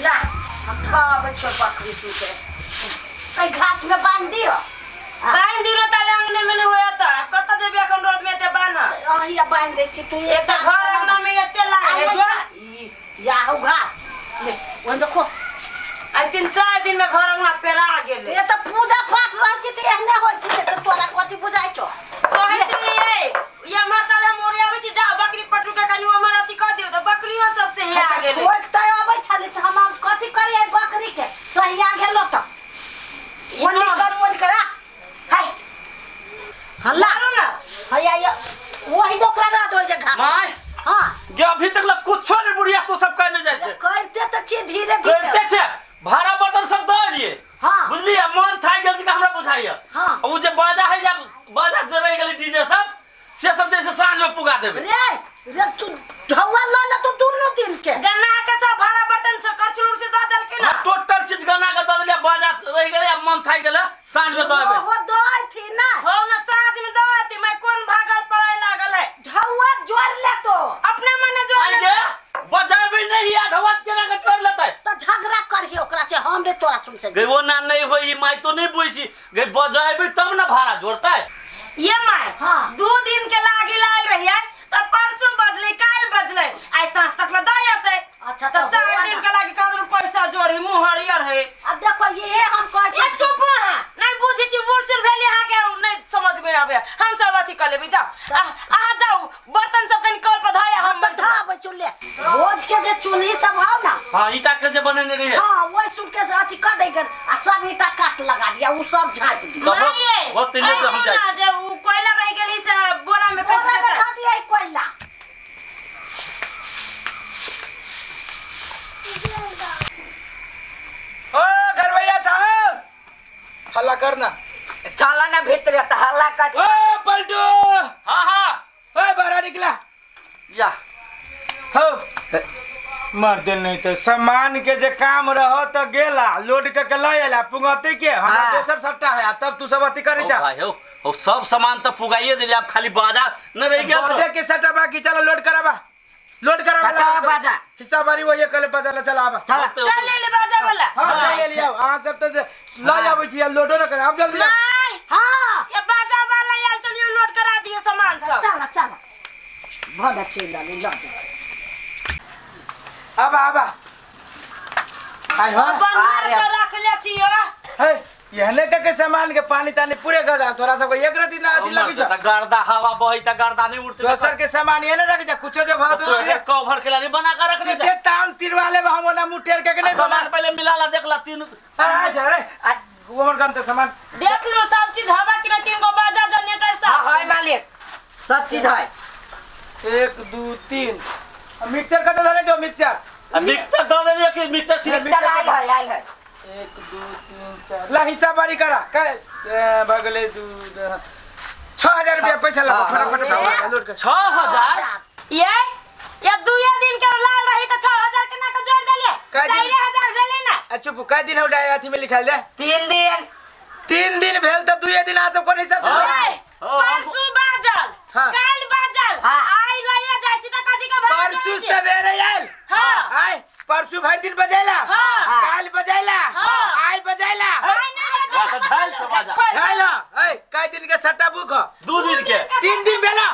ला हम खाबै छो बकरी सुते कहीं घास में बांध दियो। बांध दियो ताले अंगने में नहीं होया त आब कत जेबी एखन रोड में एते बान्ह। अहिया बांध दै छी तू। एक तऽ घर अंगना में एते लागे है जो या हो घास ले ओहि देखो। आइ 3-4 दिन में घर अंगना पेरा गेलै। ये तऽ पूजा पाठ रहै छै तऽ एहने होइ छै तऽ तोरा कथी बुझाइ छौ? कहैत रहियै ये हमर ताले हम ओरियाबै छी, जा बकरी पटरू के कनि हमर अथी कऽ दियौ तऽ बकरियो सब से हिया गेलै। छोड़ि तऽ अबै छलै तऽ हम आब कथी करियै बकरी के? सहिया गेलो तऽ ओनी कर ओनी कर हाय हल्ला मारू ना। हैया ये वही ओकरा रह दो जे घास। माय हां गे अभी तक ला कुछो नहीं बुढ़िया तू सब कहने जाइ छै। करते तऽ छी धीरे धीरे करते छै भाड़ा बर्तन सब दऽ एलियै। हां बुझलियै मन थाकि गेल छै हमरा बुझाइया। हां उ जे बाजा है जब बाजा जे रहि गेलै डीजे सब से सब जैसे साँझ में पुगा देबै। रे रे तू ढौआ ल ले तू दुनू दिन के गन्ना के सब भाड़ा बर्तन से करछुल उरछुल दऽ देलखिन। हां टोटल चीज गना के दऽ देलियै, बाजा रहि गेलै आ मन थाकि गेलै साँझ में दऽ देबै। ओहो दऽ थी ना। हो ना साँझ में दऽ अथी मैं कोन भागल पड़ाय लागल है। ढौआ जोड़ ले तो अपने मने जोड़ ले। आइये बजाबे नहीं आ ढौआ केना के जोड़ लेतै? तऽ झगड़ा करही ओकरा से हम रे तोरा सुन से। गई वो ना नहीं होई माय तो नहीं बुझी गई बजाबे तब ना भाड़ा जोड़तै। ये my हाँ। 2 दिन के लागी लाल रहियै त परसों बजलै काल्हि बजलै आइ साँझ तक ल दऽ एतै। अच्छा, त तऽ 4 हुआ दिन ना। के लागी कहाँ पैसा जोड़ी मुँह हरियर है। अब देखो ये हम कहै एक छी। चुप अहाँ नहीं बुझै छी बूढ़ सूढ़ भेली अहाँ के नहीं समझ में आबे हम सब अथी कऽ लेबै। जाउ अहाँ जाउ बर्तन सब कनि कल पर धोया हम तऽ धाबै चूल्हे भोज के जे चूल्ही सब हौ ना। हां ईटा के जे बनेने रहियै। हां ओहि सुन के अथी कऽ दै गेल आ सब ईटा काट लगा दिया उ सब झाँपि दिया। तऽ होत ले जे हम जाइ छी। जे उ कोयला रहि गेली से बोरा में बोरा कैसे में देतै? धऽ दियै कोयला। ओ घरवैया साहब हल्ला करना। चला ना भीतर त हल्ला कर। ओ पलटू। हां हां ओए बाहर निकला। या हो मर दे नहीं तो सामान के जे काम रहो तो गेला लोड के के लय आला पुंगते के हमरा हाँ। दोसर सट्टा है तब तू सब अथी करे ओ जा। भाई हो सब सामान तो पुगाइए देली अब खाली बाजा न रह गया बाजे के सट्टा बाकी चला लोड कराबा लोड कराबा। कतवा बाजा? हिस्सा बारी वही कले बाजा ला चला आबा। चला। चल ले ले बाजा वाला। हां चल ले लिया अहां सब तो लय आबै छी लोडो न करे अब जल्दी आओ। नहीं। हां ये बाजा वाला आयल चलियो लोड करा दियो सामान सब। चला चला भला चल आलू ल जाओ। आबा आबा आय हो। अरे रख ले छियो। हे यहने के के सामान के पानी तानी पूरे गदा थोड़ा सब एक रति ना अथी लगी त गर्दा हवा बही त गर्दा नहीं उड़ते। दोसर के सामान यहने रख जा कुछो जे भाव तो एकर कवर के लाली बना के रख ले सीधे ताल तिरवा ले हम ओना मुँह टेर के नहीं सामान पहले मिला ला देख ला तीन। अच्छा रे वो हमर गंते सामान देख लो सब चीज हवा कि ना 3 गो बाजा जनरेटर सब। हां है मालिक सब चीज है। 1 2 3 मिक्सचर कत धरे जो मिक्सचर? आ मिक्सचर the देलियो कि मिक्सचर छिड़क? मिक्सचर आयल है आयल है। 1 2 3 4 ला हिसाब बारी करा क भगले 2 6000 रुपया पैसा लगा फटाफट लोड कर। 6000? ये 2 दिन के लाल रही त 6000 केना के जोड़ देलिए? 4000 भेलै ना। आ चुप कै दिन हो अथी में लिखाल दे? 3 दिन। 3 दिन भेल त 2 दिन आ सब कोन हिसाब से? परसू बाजल काल बाजल आइ लइया जाइ छी त कथी के भाड़ा? परसू सवेरे आयल। हां आइ परसू भरि दिन बजैला। हां काल बजैला। हां आइ बजैला। आइ नहीं बजैला। त धाल छ बाजा। धाल ए कै दिन के सट्टा बुक? 2 दिन के। 3 दिन भेला।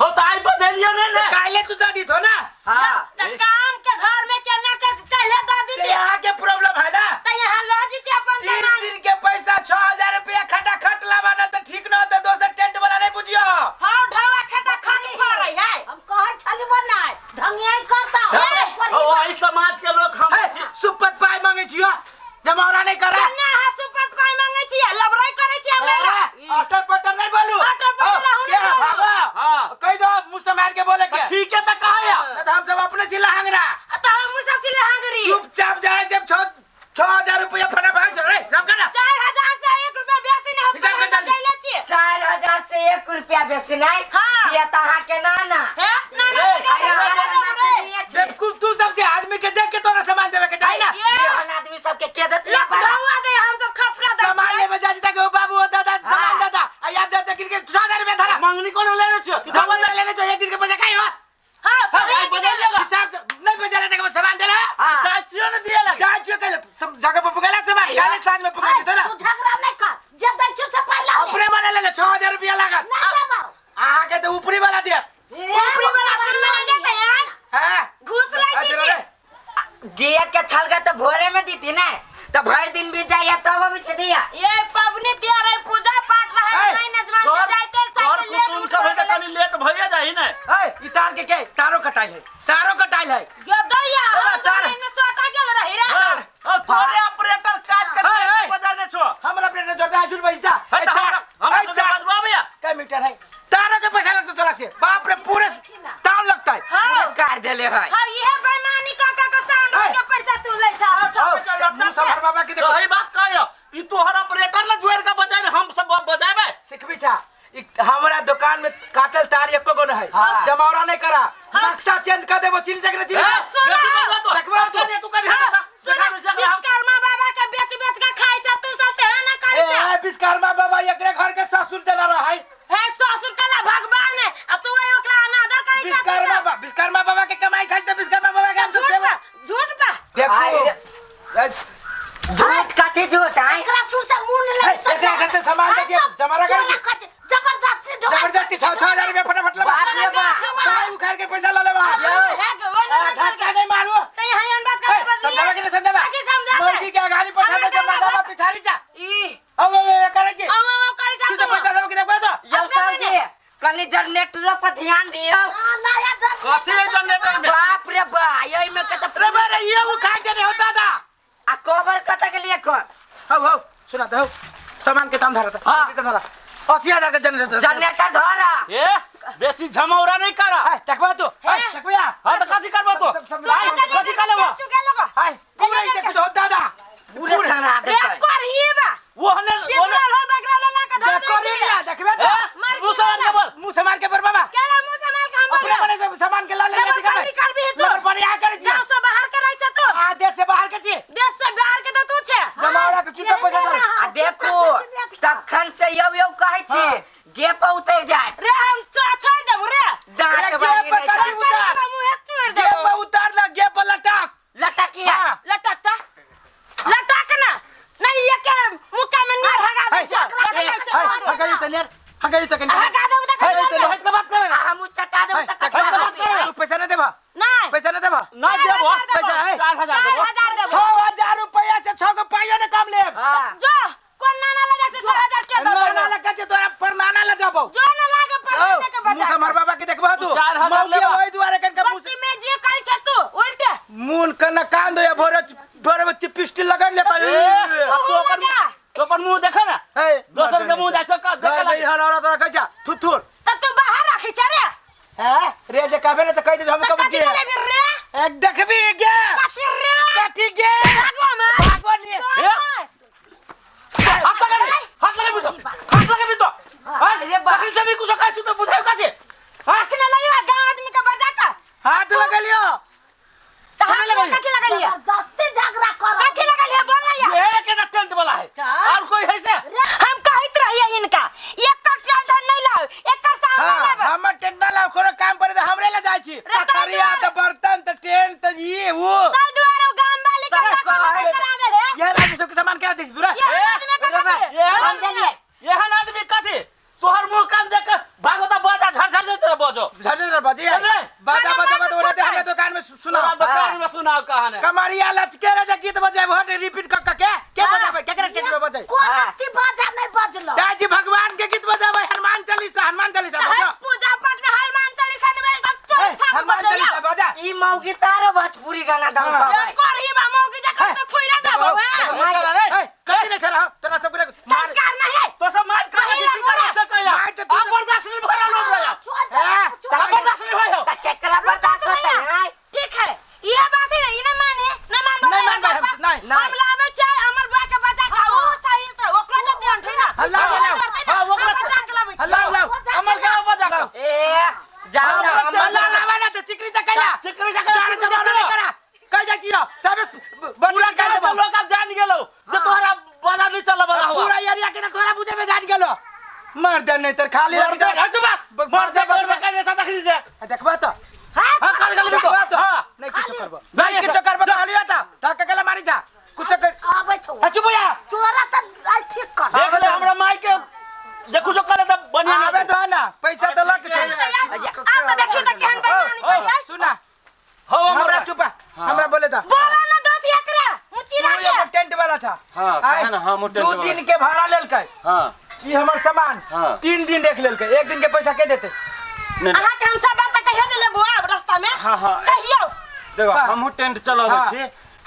हो त आइ बजैलियो नै ने। काले तू द दीथो ना। हां त काम के घर में केना के काले द दीती? यहाँ के प्रॉब्लम है ना। त यहाँ ल जीती अपन 3 दिन के पैसा 6000 रुपया खटाखट लावा ना त ठीक न होता दोसर टेंट वाला नहीं बुझियो। हां ढावा खटाखट फरै है। हम कहै छली बनाय ढंगियाई करता। ओ आई समाज के लोग हम सुपत पाई मांगे छियो जमावरा नहीं करा। ना हां सुपत पाई मांगे छियै लबराई करै छियै हमरा। अटर पटर नहीं बोलू। अटर पटर हम नहीं बोलू। हां कह दो मुंह से मार के बोले के ठीक है त कहा त हम सब अपने छिला हंगरा। त हम सब छिला हंगरी। चुपचाप जाए जब 6000 रुपया फटाफट रे सब करना। 4000 से 1 रुपया बेसी नहीं होत। हिसाब कर जल्दी। 4000 से 1 रुपया बेसी नहीं। हां दिया त अहाँ के नाना। हे नाना जब तू सब जे आदमी के देख के तोरा सामान देवे के चाही ना। ये आदमी सब के के देत लफड़ावा दे हम सब खपरा दे सामान लेवे जाय छी त बाबू ओ दादा सामान दादा आ याद जा गिर के 6000 रुपया धरा। मांगनी कोन लेने छियो? धवन लेने छियो 1 दिन के पैसा काई हो? हां हां बदल लेगा हिसाब से नहीं बदल लेगा सामान देला। हां जाय छियो ने जगह पर पुगला से मार काले साँझ में पुगा देतो ना। तू झगड़ा नहीं कर, जे दै छौ से पहला ले। अपने मने ले ले 6000 रुपया लागत। ना देबौ। अहाँ के तो ऊपरी वाला दिया। ऊपरी वाला अपने मने देते हैं। हां घूस लै छी। रे दिया के छलगा तो भोरे में दी थी ना, तो भर दिन बीत जाए तब अभी से दिया। ये पबनी तिहार है, पूजा पाठ रहे नहीं नजमान के जाइते कर साइकिल लेट कुटुम सब है त कनी लेट भइए जाही ने। ए ई तार के तारो कटाइल है, तारो कटाइल है। यो दैया बाबा, तार। में सोटा गेल रही रे। ओ तोरे ऑपरेटर काट के बजाने छो। हमरा ऑपरेटर जोड़दा जुड़ पैसा। है त हमरा हमरा से बजबा भैया। कै मीटर है? तारो के पैसा लगता तोरा से। बाप रे पूरे तार लगता है। हां काट देले है। हां ये बेईमानी काका के साउंड के पैसा तू ले जा। उठो चलो मुंह बाबा के देखो। सही बात कहियो, ई तोहर ऑपरेटर न जोड़ के बजाए, हम सब बजाएबे। सिखबी छा हमरा दुकान में काटल तार एको गो न है। जमावरा नहीं करा, नक्शा चेंज कर देबो। चिल जगह चिल देखबो तो तू कनी विश्वकर्मा बाबा के बेच बेच के खाई छ तू सब ते ना करी छ। ए विश्वकर्मा बाबा एकरे घर के ससुर चला रहा है। हे ससुर कला भगवान है, आ तू ओकरा अनादर करी छ। विश्वकर्मा बाबा, विश्वकर्मा बाबा के कमाई खाई त विश्वकर्मा बाबा के हम सब सेवा। झूठ बा देखो बस झूठ कथी झूठ है? एकरा सुर से मुंह ले एकरा से सामान दे जमारा कर जबरदस्ती जबरदस्ती 6000 रुपया फटाफट ले। बाप रे बाप, भाई उखाड़ के पैसा ले ले बाहर। धक्का नहीं मारो। त यहां एहन बात कर बस। समझावा के नहीं समझावा? कथी समझाते? मौगी के अगाड़ी पठा दे मर्दावा पिछाड़ी जा। ई अब ए करे छी। अब अब करे जा। तू तो पैसा देबो कि देखबो तो? यौ साहब जी कनी जनरेटर पर ध्यान दियो। नया कथी है जनरेटर में? बाप रे बा यही में के रे बे ये उखाड़ दे रे हो दादा। आ कवर कत के लिए कर? हौ हौ सुना त हौ सामान के दाम धरा त। हां धरा 80000 के जनरेटर जनरेटर धरा। ए बेसी झमौरा नहीं करा। है देखबा तू है देखबिया। हां त कथी करबो तू? कथी कर लेबो? हाय पूरा ही देखो दादा पूरे संगरा दे रे करही बा वो हने बिगड़ल हो बगड़ल ला के धर दे। करही ना देखबे तो मुंह से मार के बोल। मुंह से मार के बोल बाबा। केला मुंह से मार के हम अपने मने से सामान के ला ले लेबर पानी करबी तू। लेबर पानी आ करे छी। गांव से बाहर के रहै छ तू। आ देश से बाहर के छी। देश से बाहर के त तू छे। जमावड़ा के चुटा पैसा दे। आ देखो तखन से यौ यौ कहै छी गे पर उतर जाए रे हम छोड़ देबो रे। दांत बागी नहीं कथी उतार? मुंह चोर गे देबो। पर उतार ला गे पर लटक। लटकिया लटकता लटक ना नहीं ये के मुक्का में नियर हगा दे छ। हगा त नियर हगा त कनी हगा देबो त हट के बात करे। हम चटा देबो त हट के बात करे। तू पैसा न देबा? नहीं पैसा न देबा? ना देबो। पैसा है 4000 देबो। 4000 देबो। 6000 रुपया से 6 गो पाइयो न काम लेब। जो कोन नाना लगा से 6000 के दो। नाना लगा से तोरा पर नाना ल जाबो। जो ना लागे पर नाना के बचा। मुंह से मार बाबा के देखबा तू। 4000 लेबा। ओई दुआरे कन के मुंह बच्ची में जे करी छ तू उल्टे मुन कन कान दो या भोरे भोरे बच्ची पिस्टल लगन ले तू अपन तो अपन मुंह देखा ना दोसर के मुंह जा छ का देखा देखा। हन औरत रखै छ थुथुर। तब तू बाहर रखै छ रे। हैं रे जे कहबे न त कह दे हम कब कथी के लेबी रे? एक देखबी गे कथी रे? कथी गे? भागो में भागो नी। हाथ लगा हाथ लगा भी तो हाथ लगा भी तो। अरे बा तखन से भी कुछ कहै छु त बुझाय कथी? अखने लइयो गांव आदमी के बजा के हाथ लगलियो। त हाथ कथी लगलियो? जबरदस्ती झगड़ा कर। कथी लगलियो बोल ना यार। ये के टेंट वाला है और कोई है से? हम कहत रहिए इनका एकर टेंट नहीं लाओ एकर सामान हां लाबे। हमर टेंट ना लाओ कोनो काम पड़े त हमरे ले जाय छी। तखरिया त बर्तन त टेंट त ये वो ताई दुआरो गांव वाली के करा दे रे। ये आदमी सब के सामान के दे दूरा। ये आदमी के कथी? ये एहन आदमी कथी? तोहर मुंह कान देख के भागो त बजा झर झर जे तोरा बजो झर झर बजे बाजा बाजा बाजा ओरे हमरा दुकान में सुनाओ। दुकान में सुनाओ कहानी। कमरिया लचके रे जे गीत बजाय भर रिपीट क क के बजाबे केकरा टेंट में बजाय? कोन अथी बाजा नहीं बजलो। दाजी भगवान के गीत बजाबे हनुमान चालीसा। हनुमान चालीसा बजा। पूजा पाठ में हनुमान चालीसा नहीं बजे त चोर छाप हनुमान चालीसा बजा। ई मौगी तारो भोजपुरी गाना दम रे करही बा मौगी जे कर त थोइरा देबो ए कथी नहीं छला तोरा सब के संस्कार नहीं है तो सब मार खा के की कर सकैया? आ बर्दाश्त नहीं भरा लोग रहा। आ बर्दाश्त नहीं होय हो त केकरा बर्दाश्त होतै? है ठीक है ये बात है ना, ई नहीं माने ना मानबो नहीं मानबे हम, नहीं। हम लाबे छै हमर बुआ के बजा के ओ सही त ओकरा जे ध्यान छै ना। लाओ लाओ। हां ओकरा बजा के लाबे लाओ लाओ हमर के बजा के ए जाओ ना अल्लाह लावा ना त चिकरी चकैला चिकरी चकैला जान जमाना नहीं करा कह जाइ छियो सब पूरा गांव के लोग अब जान गेलो जे तोहरा बजा नहीं चल बजा हुआ पूरा एरिया के त तोरा बुझे में जान गेलो। मर दे नहीं तर खाली मर दे हट बा मर दे मर दे साथ तखनी से देखबा त हां हां काल काल देखबा त हां नहीं किछो करबो नहीं किछो करबो खाली आता धक्का केला मारी जा कुछ कर देता। बोला ना दोस्त एकरा मुचीरा तू के एगो टेंट वाला था। हाँ, आय, कहे ना, हम टेंट दू वाला। दिन के भाड़ा लेलकै। हाँ। ई हमर सामान हाँ। 3 दिन देख लेलकै, 1 दिन के पैसा के देते? नहीं, नहीं। अहाँ के हम सब बात कहियो देले बुआ रास्ता में। हाँ, हाँ। कहियो। देखो हाँ। हमहू टेंट चलाबै हाँ। छी,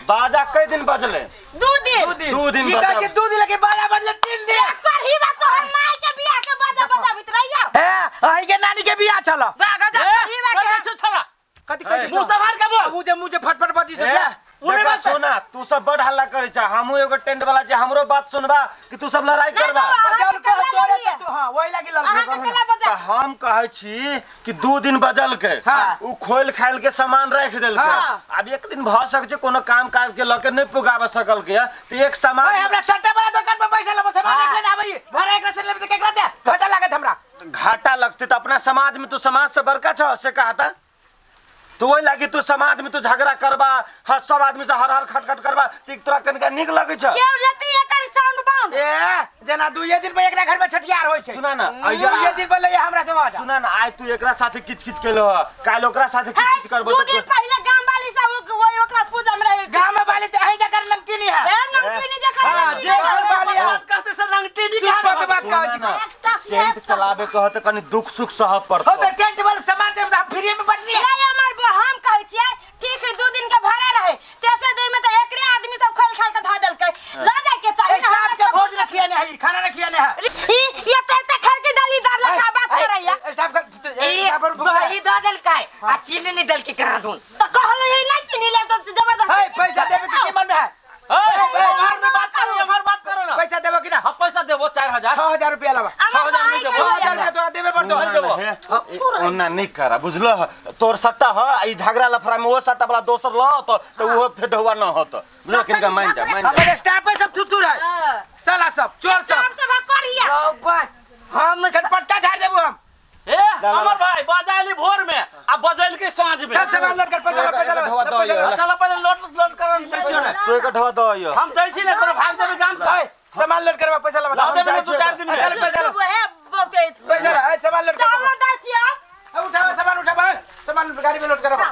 बाजा कई दिन बजले? 2 दिन। 2 दिन। 2 दिन ई कहै बजल। छै 2 दिन लेकिन बाजा बजले 3 दिन। पर ही बात तो हम माई के बियाह के बाजा बजाबित रहियो। हे, अहीं के नानी के बियाह छल। बागा दा ही बात कहि दै छौ छला। कथी कहै छै? मुँह सम्हार के बोल। उ जे मुँह जे फटफट बजी से ए, से। उने देखा, बात से। सुना तू सब बड़ हल्ला करे छा, हमहू एगो टेंट वाला छै, हमरो बात सुनबा कि तू सब लड़ाई नहीं करबा? बाबा, बजल के अहाँके कला तोरे लेलियै। तू, हां, ओहि लागि लड़बै। अहाँ के कला बजा। तऽ हम कहै छी कि 2 दिन बजल के हाँ। उ खोल खाइल के सामान राखि देलकै। हाँ। आब 1 दिन भऽ सकै छै कोनो काम काज के लऽ के नहि पुगाबऽ सकल के, तऽ एक सामान ओए, हमरा सट्टा वाला दुकान पर पैसा लेबो, सामान हाँ। एक लेने आबै, भाड़ा एकरा से लेबै तऽ केकरा से? घाटा लागत हमरा। घाटा लगतै तऽ अपना समाज में तू समाज से बड़का छह से कहता, तो वही लागी तू समाज में तू झगड़ा करबा, हर सब आदमी से हर हर खटखट करबा, त तोरा कनिका नीक लगै छ? केओ लेती एकर साउंड बाउंड? ए, जेना 2 दिन पर एकरा घर में छठियार होय छै। सुना ना, दुइये दिन पर लइया हमरा से बाजा। सुना ना, आइ तू एकरा साथे किच किच केलो ह, काल्हि ओकरा साथे किच किच करबो। 2 दिन पहिले गाम वाली सब वही ओकरा पूजा में रहे। गाम वाली त अहीं जकर नमकीनी है। ए, नमकीनी जकर हाँ, नमकीनी जे है। वाली है। बात कहते से रंगटीनी के सुपत बात कहै छी। एकटा से टेंट चलाबे कह त कनि दुख सुख सह पड़तो। हो त टेंट वाला सामान देब त हम फ्री में बटनी है। नहीं हमर हम कहै छियै ठीक है 2 दिन के भाड़ा रहे, तेसर दिन में त एकरे आदमी सब खोल खाल के धऽ देलकै। ल जाय के चाही ना स्टाफ हमरा के सब। भोज न खियाने है, खाना न खियाने है। ई ये त एते खर्ची दली दार लखा बात करैया। स्टाफ का ई स्टाफ पर भूख दही दऽ देलकै आ चीनी नहीं देलकै कहाँ दून। त कहले है नहीं चीनी ले त जबरदस्ती। है, पैसा देबे के की मन में है? हमार में बात करो, हमार बात करो ना। पैसा देबो कि ना? हम पैसा देबो 4000। 6000 रुपया लावा। 6000 नहीं देबो। 6000 रुपया तोरा देबे पड़तो। नहीं देबो। ओना नहीं करा बुझलो, तोर सट्टा ह, ई झगड़ा लफड़ा में ओ सट्टा वाला दोसर ल त ओहो फेटहुआ न होत। बुझलो किनका मान जा, मान जा। हमर स्टाफ सब थुथुर है, साला सब चोर सब। सब सब करिया। हम कनपट्टा झाड़ देबो हम। ए अमर भाई बजाइली भोर में आ बजैल के साँझ में। सब सामान लोड कर, पैसा ला, पैसा ला, पैसा ला। चल पहिले लोड लोड करन दै छियो ने। तू एक ढवा दो यो। हम दै छी ने, तोरा भाग देबे गाम से। ए, सामान लोड करवा, पैसा ला। ला देबे ने 2-4 दिन में। चल पैसा ला, है बहुते पैसा ला, ए, सामान लोड चावल करवा। दै छियो। उठाओ सामान, उठाओ सामान, गाड़ी में लोड करवा।